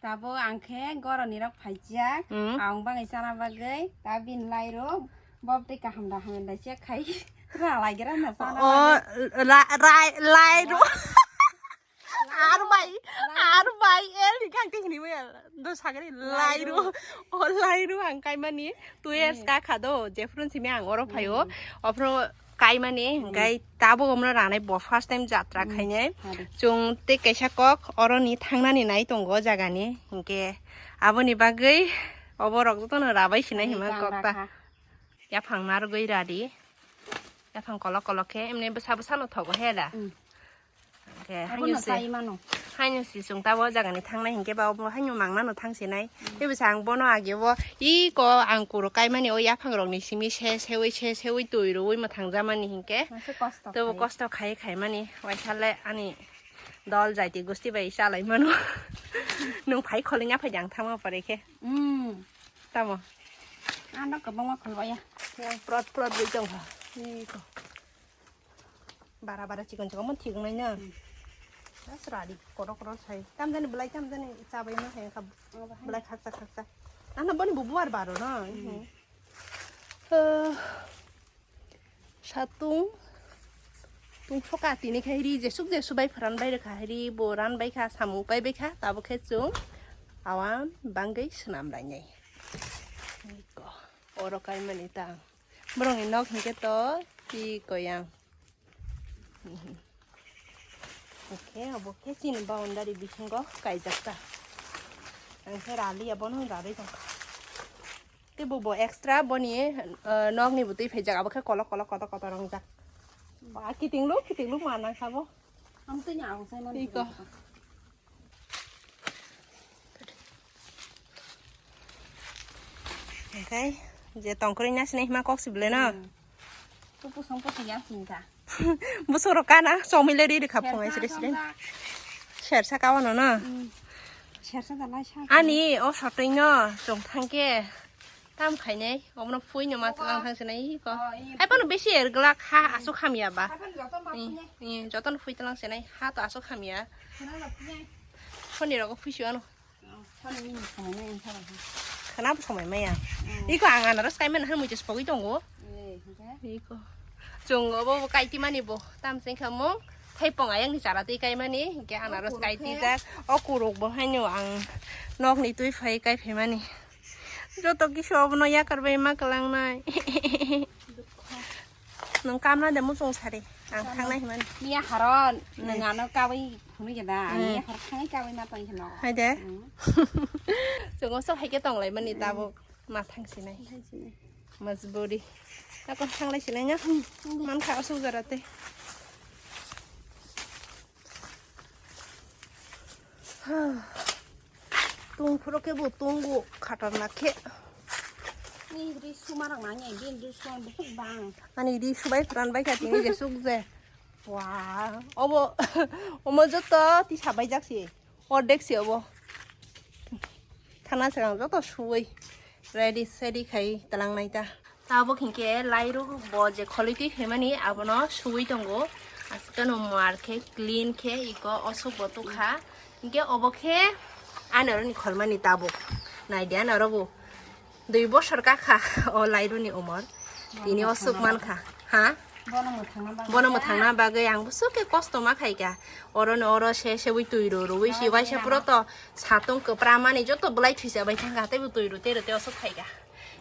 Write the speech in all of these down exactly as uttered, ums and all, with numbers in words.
Tabuk ang khe goroni rok phaijak. Hmm. Ang bangwi chana bagwi ta bini lai rok bob tei kaham da hamya da se khai ralai gra na chana. O bagwi. La-, rai-, lai rok. Ar bai, ar bai, el ni kang tei hini bai, do sagri lai rok. O lai rok ang kaimani two years ka kha do, jephru simi ang oro phaio. Hmm. Ophro kaimani, hmm, hingkai tabuk omno ranai bo first time jatra, hmm, khainai. Hari. Chwng tei kaisa kok oroni thangnani nai tongo o jagani. Hinkhe aboni bagwi oborok jotono rabai sinai hima kok ta. Yaphang narwgwi radi. Yaphang kolok kolok khe emni bwsa bwsa no thogo he da. Hmm. Hingkhe abono haino se, chai mano. Haino se chwng tabuk o jagani thangnai hinkhe ba obo haino mangna no thang sinai. Hmm. Tei bwsa ang bono age o iko ang kuro kaimani o yaphang rokni simi se sewi se sewi twi rwui mwthang jamani hinkhe. Mase kosto khai. Tei bo kosto khai khai mani waisa le ani dol jaiti gusti bai chalai mano. Nwng phai kholi nya phai jang thangma pore khe. Hmm. Tamo? Ano kwbangma khol baya. Yang prot prot bai tong kha. Iko. Bara bara chikon chikon mon thik nai na. Hmm. Das radi koro koro sai. Tam jani belai tam jani chabai ma hai kha. Oh, bahai. Belai khaksa khaksa. Nana boni bubu ar baro na. Hmm. Eh, satung tung soka tini khai ri jesuk jesu bai pharan bai rwkha ri bo ran bai kha samung pai bai kha tabo khe chwng awan bangwi swnam lainai. Iko oro kaimani ta. Borokni nok hinkhe to twi koyang. Oke, obo khe chini boundary bisingo kaijak ta. Ang khe raliya bono rarwi tongkha. Tei bo bo extra boni, eh, nokni bo twi phaijak, abo khe kolok kolok kotor kotor wngjak. Ba kiting lu kiting lu ma nang kha bo. Ang twi ni ang sai mani. Twi ko. Hingkhe je tongkwrwi na sinai hima kok si bwlai no. Hmm. Tei pusong pusong ya singkha. Busuk rok kana chomwi le ri rikha phungai siri siri. Sersa ka wano no. Hmm. Sersa da lai sa. Ani o sotwi no chwng thangkhe. Tam khainai, omono phuino ma tlang thang sinai hi ko. Oh, iya. Hai phano besi er glak ha asuk hamya ba. Hai phano joto ma phuinai. Iya, joto no phui tlang sinai ha to asuk hamya. Khana no phuinai. Phone rogo phui si ano. Oh, phone ni ni phone ni phone. Khana bo somai maya. Hmm. Iko ang anaros kai man han mui tes pogwi tongo. Eh, hingke? Iko. Chwng obo bo kaiti mani bo. Tam sing khamung. Thai pong ayang ni chara twi kai mani. Hingke anaros kaiti jak. O kuruk bo haino ang nok ni twi phai kai phai mani. Joto kisu obono yakar bai ma kwlangnai. Nwng kamna de muchung sari. Ang thangnai himani. Miya haro nwng ano kawi phunui khe da. Miya haro thangai kawi ma tong khe no. Hai de. Chungo sok hai khe tonglai mani tabuk ma thang sinai. Majburi. Ako thanglai sinai nya. Man kha asuk jara te. Tung phuro khe bo tung bo khatarnak khe. Ni ri suma rang nang ye, bin ri suma bukuk bang. Ani ri subai pran bai kha tini je suk je. Wah, obo, omo joto tisa bai jak si. Ordek si obo. Thana segang joto suwi. Ready, sedi khai talang nai ta. Tabuk hinkhe lairuk bo je kholi twi phaimani abono suwi tongo. Aswkano mar khe clean khe iko osuk bo tukha. Hinkhe obo khe ani oroni kholmani tabuk. Naidi ani oro bo dui bosor kakha o lairuni umor. Tini osuk mankha. Ha? Bono mwthangna bagwi. Bono mwthangna bagwi ang bwswk khe kosto ma khaikha. Oro no oro se se wi twi ro ro wi si waisa puro to satung kwpra mani joto bwlai thwisa bai thangkha tei bo twi ro tei ro tei osuk khaikha.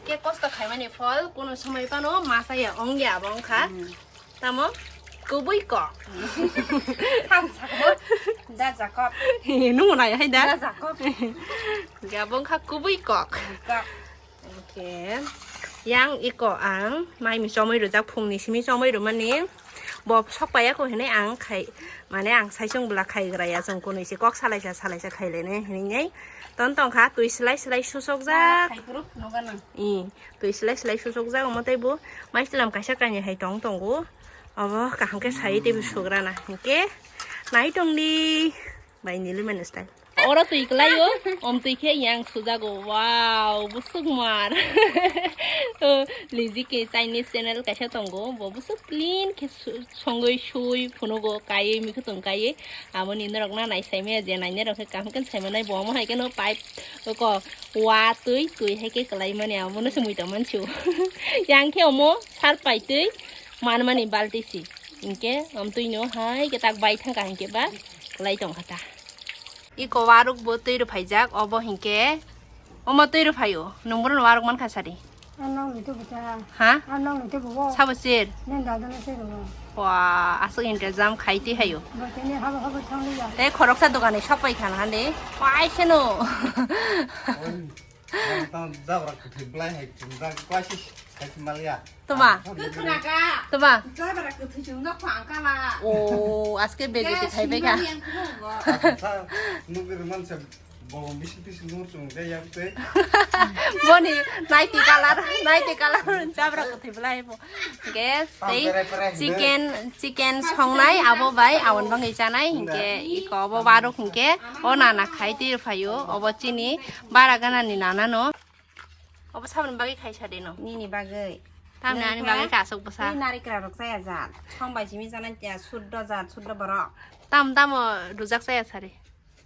Khe kosto khaimani phol kuno somoi phano ma saya ongya abo wngkha. Hmm. Tamo kubui kok. Sam sakbo da Jakob. Nung nai hai da. Da Jakob. Jabo wngkha kubui kok. Kok. Oke. Yang iko ang mai mi chomoi rwjak phungni simi chomoi rwmani. Bo sok paya ko hinui ang khai, mane ang saisung bwla khai gra ya, chwng kunui se kok salaisa salaisa khai lainai hinui nai. Ton tong kha twi slai slai susok jak. Khai kuruk noga nang. I, twi slai slai susok jak omo tei bo mai slam kaisa kainwi hai tong tongo. Obo kaham khe sai tei bo sugra na hinkhe nai tong di. Bai nili mani style. Oro twi kwlaio, omtwi khe yang sujago. Wow, busuk mar. O, Liji ke Chinese channel kaisa tongo, bo busuk clean khe su-, songwi sui phunugo, kaiwi mikhutung kaiwi. Aboni norok na nai saimaya je nainai rok khe kaham khe saimanai, bo omo hai kheno pipe ko wa twi twi hai khe kwlai mani, abono se mui tong mansiu. Yang khe omo sar pai twi manmani balti si. Hinkhe omtwi no hai khe tak bai thangkha hinkhe ba kwlai tongkha ta. Iko waruk bo twi rw phaijak, obo hinkhe omo twi rw phaio. Nwng bono waruk mankha sadi. Ang nang lwi tubu cha. Ha? Ang nang lwi tubu bo. Sabo sir? Nang dada na sir bo. Wa, aswk intezam khai twi haio. Bo tini habo habo thang liya. Tei khoroksa dogani sok pai khan hande. Pai seno. Oi, ang tang jabra kwthwi blai hai chumjak kwasi khai malya. Tuma. Ang thang Tuma. Jabra kwthwi chumjak phang kala. O, aske bejeti khai bai kha. Yang kuno bo. Sa nugir mansa. Bong bisi bisi nur chung khe yak tei. Boni naiti color, naiti color jabra kwthwi belai bo. Gas tei chicken, chicken songnai abo bai abon bangwi chanai hinkhe iko obo barok hinkhe o nana khai twi phaio obo chini bara ganani nana no. Obo saboni bagwi khaisa de no. Nini bagwi. Tamni ani bagwi kasuk bwsa. Ni narikra rok chaya jat. Song bai simi chanai tia suddo jat suddo borok. Tam tamo rujak chaya sari.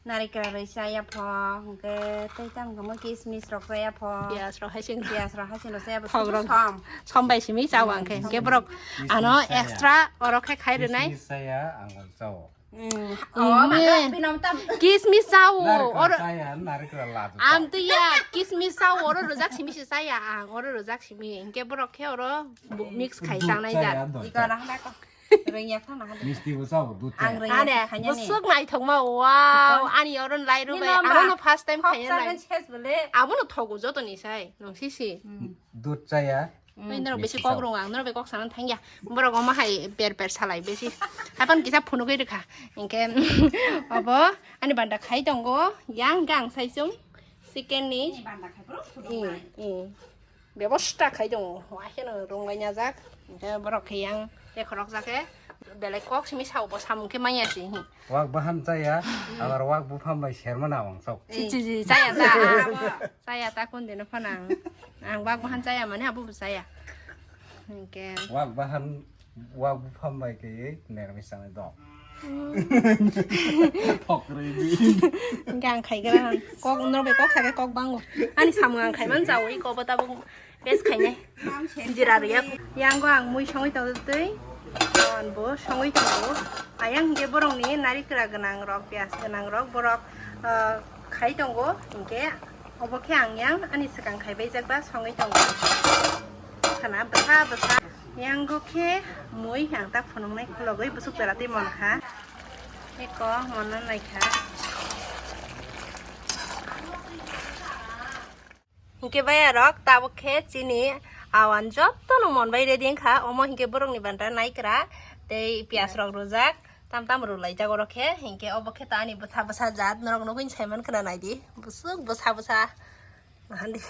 Narikra rwi chaya pho, hwnkhe tei tamo khe kismis rok chaya pho. Piyaj rok hai sing. Piyaj rok hai sing rok chaya pho, Thok sudu rok. Som. Som bai simi chao ang khe. Hwnkhe borok ano extra oro khe khai rwnai. Kismis chaya ang chao. Mm. Oh, mano binom tam. Kismis chao. Narikra oro chaya, narikra ladu. Am tu ya, kismis chao oro rojak simi se chaya ang, oro rojak simi. Hwnkhe borok khe oro mix khai changnai jak. Iko rang da ko. Rengya khana hadi. Misti bo sao, dut chaya. Ang rengya. Ane, khanya ni. Busuk naithokma, wow. Ani oron lai rw bai. Abono first time khanya nai. Abono thogo joto ni sai, nong sisi. Dut chaya. Oi, norok bisi kok rung ang, norok bai kok sana thangya. Borok omo hai per per salai bisi. Hapan kisa phunugwi rwkha. Hinkhe obo ani banda khai tongo, yang gang sai sung. Chicken ni. Banda khai bro, phunuk nai. Bebosta khai tongo, wakheno runglaina jak, hwnkhe borok khe yang tei khoroksa khe belai kok simi sao bo samung khe manya se hi. Wak bahan chaya, abar wak buphang bai serma na wng sok. Chi, chi, chi, chaya ta. Chaya ta kun dino phano ang. Ang wak bahan chaya mani abo bo chaya. Hwnkhe. Wak bahan Wak buphang bai khe nermi sanai dok. Thok rwi di. Hwnkhe ang khai gra. Kok norok bai kok sakhe kok bango. Ani samung ang khai man jawi kok bo tabuk bes khainai. Jira rwya. Yango ang mui songwi tong twi. Ton bo songwi tongo. Ayang hwnkhe borokni narikra gwnang rok, piyaj gwnang rok borok, ah, khai tongo. Hwnkhe Obo khe ang yang ani swkang khai baijak ba songwi tongo. Khana bwsa bwsa. Yango khe mui ang ta phunuknai khulogwi bwswk jora twi mon kha. Eko monno nai kha. Hinkhe baya rok tabuk khe chini awan jotto no mon bai ready wngkha. Omo hinkhe borokni banta naikra tei piyaj rok rwjak. Tam tam rwlaijak oro khe, hinkhe obo khe ta ani bwsa bwsa jat, norok nugwi saiman khna naidi, bwswk bwsa bwsa. Ahandi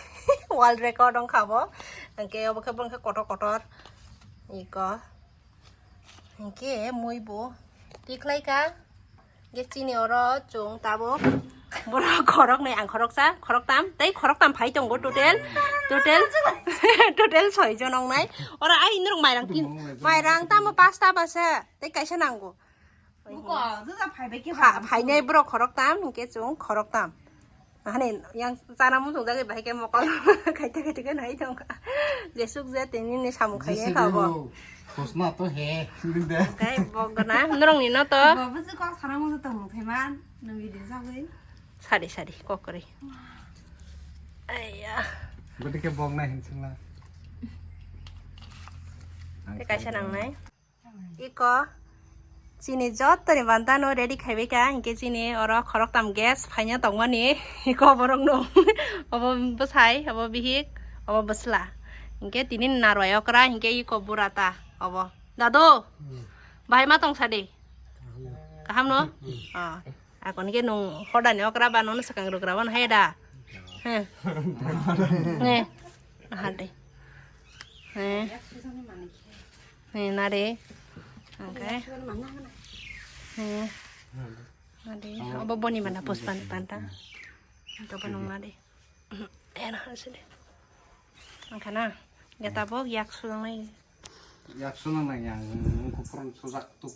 world record wngkha bo, hinkhe obo khe borok khe kotor kotor iko, hinkhe mui bo tikhlai kha, hinkhe chini oro chwng tabuk borok khoroknwi ang khoroksa, khoroktam tei khoroktam phai tongo total, total, total soi jon wngnai. Oro ai norok mairang tin, mairang tamo pasta basa. Tei kaisa nango. Buko, juda phaibai khe Pha-, ba. Phainai borok khoroktam, hinkhe chwng khoroktam. Hani yang chana muchung jagwi bahai khe mokol khaite khaite khe nai tongkha. Jesuk je tini ni samung khai Jese kha bo. Khosna to he, sinde. Kai bok gana, norok ni no to. Bo busi kok sana muchung tong thaiman, nungwi de jagwi. Sari sari, kok kori. Aiya. Gotike bok nai hinsingla. Tei kaisa nangnai. Iko chini jottoni bantano ready khaibai kha, hinkhe chini oro khoroktam guest phaina tongmani. Iko borokno obo bwsai, obo bihik, obo bwsla. Hinkhe tini narwai okra, hinkhe iko bura ta obo. Dadu, hmm, bahai ma tong sadi? Kaham no? Hmm. Ah. Akon khe nung hodani okra ba nono swkang rwgra mano hai da? He. He. Aha de. He. He, nare. Angkai. He. Ade, obo boni mana puspan panta. Ito pa nung ade. Ena sini. Angkana, ya tabok yak sulang nai. Yak sulang nai yang kupron sujak tuk.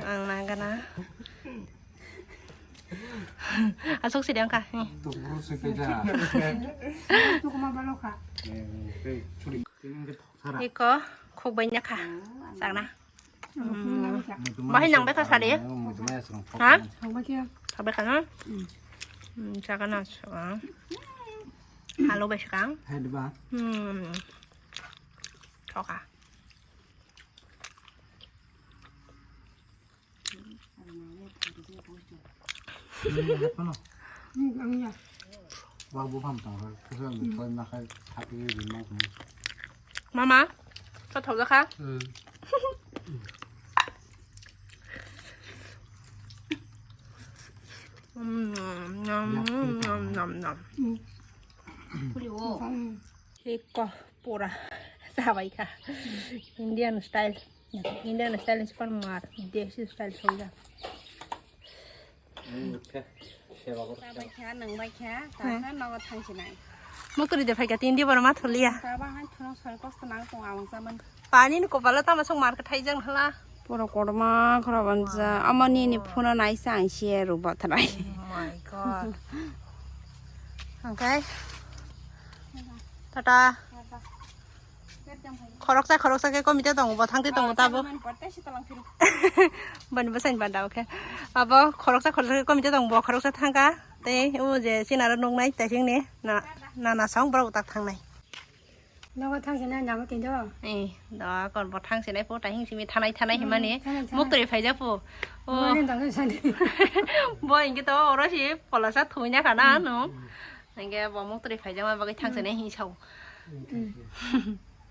Ang nang kana. Asok sidi angka. Tuk bro sui peja. Tuk ma balo ka. Iko khuk bai nya kha. Chakna. Bahai nang bai kha sadi. Ha? Thang bai kha na? Hmm, chakna. Halo bai sakang. Hmm. Thoka. Mama, kau thau jakha? Mm, nom, nom, nom, nom. Eko pura sabai kha. Indian style. Indian style ni super mar, desi style soja. Sabai kha, nang bai kha, ta kha nogo thang sinai. Mukri de phaika tindi bor ma thulia. Ta ba han thuno soi kosto nang tong awang saman. Pani ni kopala tama song mar ka thai jang hala. Pura korma khorok anja. Amani ni phone nai sa ang share ru bathrai. Oh my God. Okay. Tata. Khoroksa khoroksa khe komite tongo, bo thangte tongo tabo. Bani bwsaini banda, okay. Abo khoroksa khoroksa khe komite tongo, bo khoroksa thangka. Tei o je sinaro nuknai taisingni na, na, na song borok tak thangnai. Nogo thangsinai namo twi do. Eh, do kon bo thangsinai po, taising simi thanai thanai himani. Thanai, thanai. Muktwi phaijak po. O. Mani dagwi sani. Bo inge to oro si polasa thuina kana no. Inge bo muktwi phaijak ma bagwi thangsinai hi sao.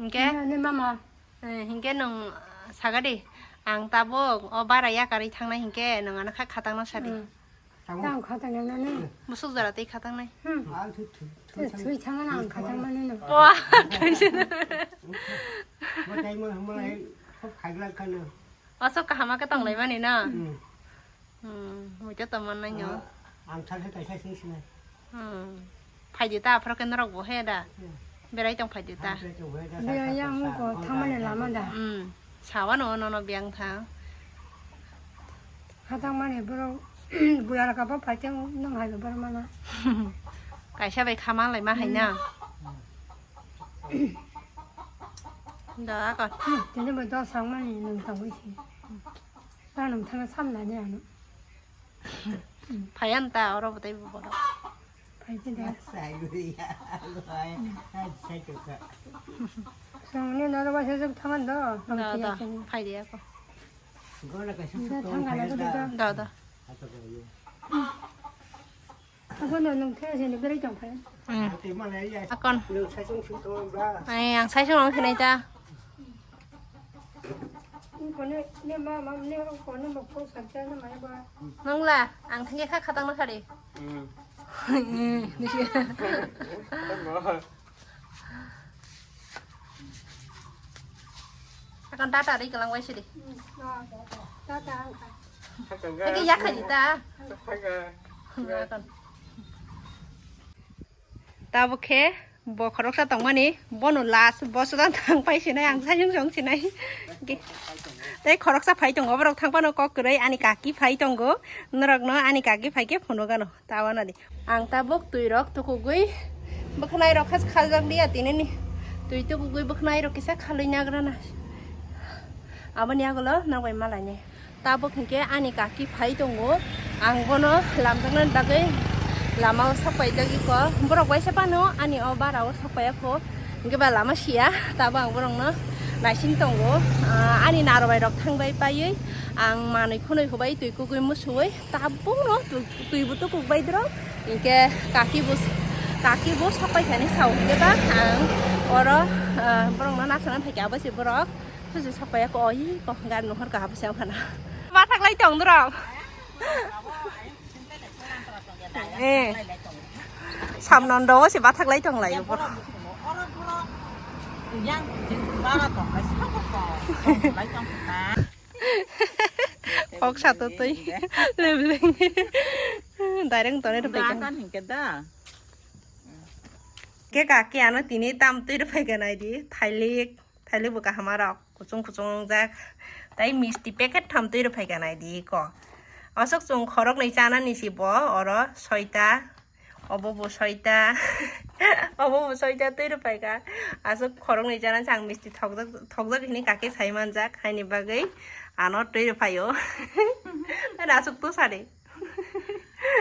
Inge. Ni mama. Eh, hinkhe nwng, ah, sagadi, ang tabuk o bara yakarwi thangnai hinkhe nwng ano kha khatangno sadi. Hmm. Tamo? Tamo khatang nang nani. Musuk jora tei khatangnai. Hmm. Ang thu, thu, thu, thu, thangna ang khatang mani no. Pua, thangsin. Bo tai mo hamla hai, khop khaglak khana. Asok kahama khe tonglaimani na. Hmm. Hmm, muicha tongmannai no. Ah, ang thangkhe kaisa sing sinai. Hmm. Phaidi ta, aphro khe norok bo he da. Hmm. Berai tong phaidi ta. Berai tong phaidi ta, biyang sa, yang sa, ko sa, thangmani sa, lama da. Hmm. Sawa no, no, no, biyang thang. Khatang mani borok, buya rok abo phaidi nang hai borok mana. Kaisa bai khaman lai ma hai na. Hmm. Da akon. Hmm, tini bo dos sang mani nang tangwi si. Ta nang thang sam na ni ano. Phaiyan ta oro bo tei bo bono. Phai khe da. Songni noro ba se jok thaman do. Da, da. Phai de ako. Da thang gana gudi do. Da, da. Abono nung thang sini berai tong phai. Hmm. Akon. Ai, ang sai song sinai ta. Nungla, ang thangya kha khatang na khari. Hmm. Akan tata ri kalang wai sidi. Tata ang kha. Hake yakha di ta. Akan. Tabuk khe bo khoroksa tongmani, bono last, bo sudan thang pai sinai, ang saisung song sinai. Tei khoroksa phai tongo, borok thang phano kok kwrwi, ani kaki phai tongo, norokno ani kaki phai khe phunukgano, ta wanadi. Ang tabuk twi rok tukugwi bwkhnai rok khas khaljak liya tinini, twi tukugwi bwkhnai rok kisa khalwi nagrana. Aboni agulo nokbai malainai. Tabuk hinkhe ani kaki phai tongo, ang bono lamjaknani bagwi lama o sok paijak iko. Borok waisa phano ani o bara o sok paiya kho, hinkhe ba lama siya. Tabuk ang borokno naising tongo. Ah, ani narobai rok thangbai paiwi ang manwi khunui hubai twi kugui musuwi tabukno twi, twi bo tukuk bai drok. Hinkhe kaki bo, kaki bo sok pai thani sao hinkhe ba ang oro, ah, borokno nasanani phaikhe abo se borok. Susu sapai ako, oi, ko gari nuhor ka hapus yang kana. Bathak lai tong dorok. Eh. Samnon do si bathak lai tong lai bor. Tara tong lai sabo tong. Tong lai tong kha. Kok sato twi. Lebleng. Direct tone rw phaikha. Kan hingke da. Ke kaki ano tini tam twi rw phaikha nai di. Thailik, thailik bo kaham arok. Kuchung kuchung wngjak. Tai misti packet tham twi rw phaikha nai di ko. Aswk chwng khoroknwi chanani si bo oro soita. Obo bo soita. Obo bo soita twi rw phaikha. Aswk khoroknwi chana chang misti thokjak, thokjak hini kaki sai manjak. Haini bagwi ano twi rw phaio. Tani aswk to sari.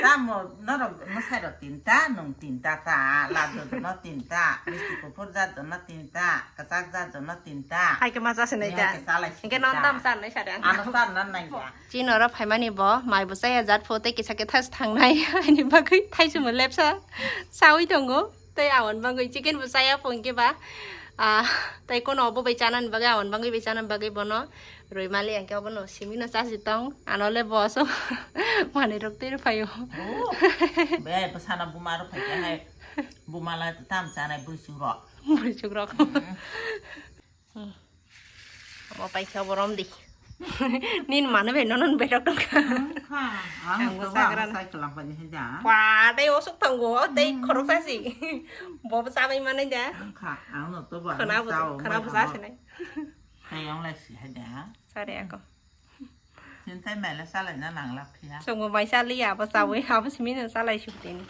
Tamo norok mwsai rok tinta, nwng tinta ta, laddu no tinta, misti kuphur jat no tinta, kwchak jat no tinta. Hai khe ma chasi nai ta. Hingke non tam tan nai sari ang. Ano tan nan nai ya. Chini oro phaimani bo mai bo chaya jat pho tei kisa khe thas thangnai. Ani bagwi thaisimo lepsa sawi tongo. Tei awan bagwi chicken bo chaya pho hingke ba. Ah, tei kono obo bai chanani bagwi awan bagwi bai chanani bagwi bono rwi mali hingke obono simi no chasi tong. Ano le boso manwi rok tei rw phaio. Oh, be bwsana buma rw phai khe hai buma la tam chanai bwswk rok. Bwswk rok. Omo paikha obo romdi. Nini mano bai nono betok tongkha. Wngkha, ang Ang to bo ba sagrana. Sai kwlang pani hai da. Wa, tei osuk tongo, tei khorok sasi. Bo bo chabai manai da. Wngkha, ang no to ba Khwna bo, sao khwna mai bo hao. Sasinai. Tei ang lai si hai da. Sari ako. Chintai mele salai na nang lak phiya. Chungo bai sali abo chabai, abo simi no salai suk tini.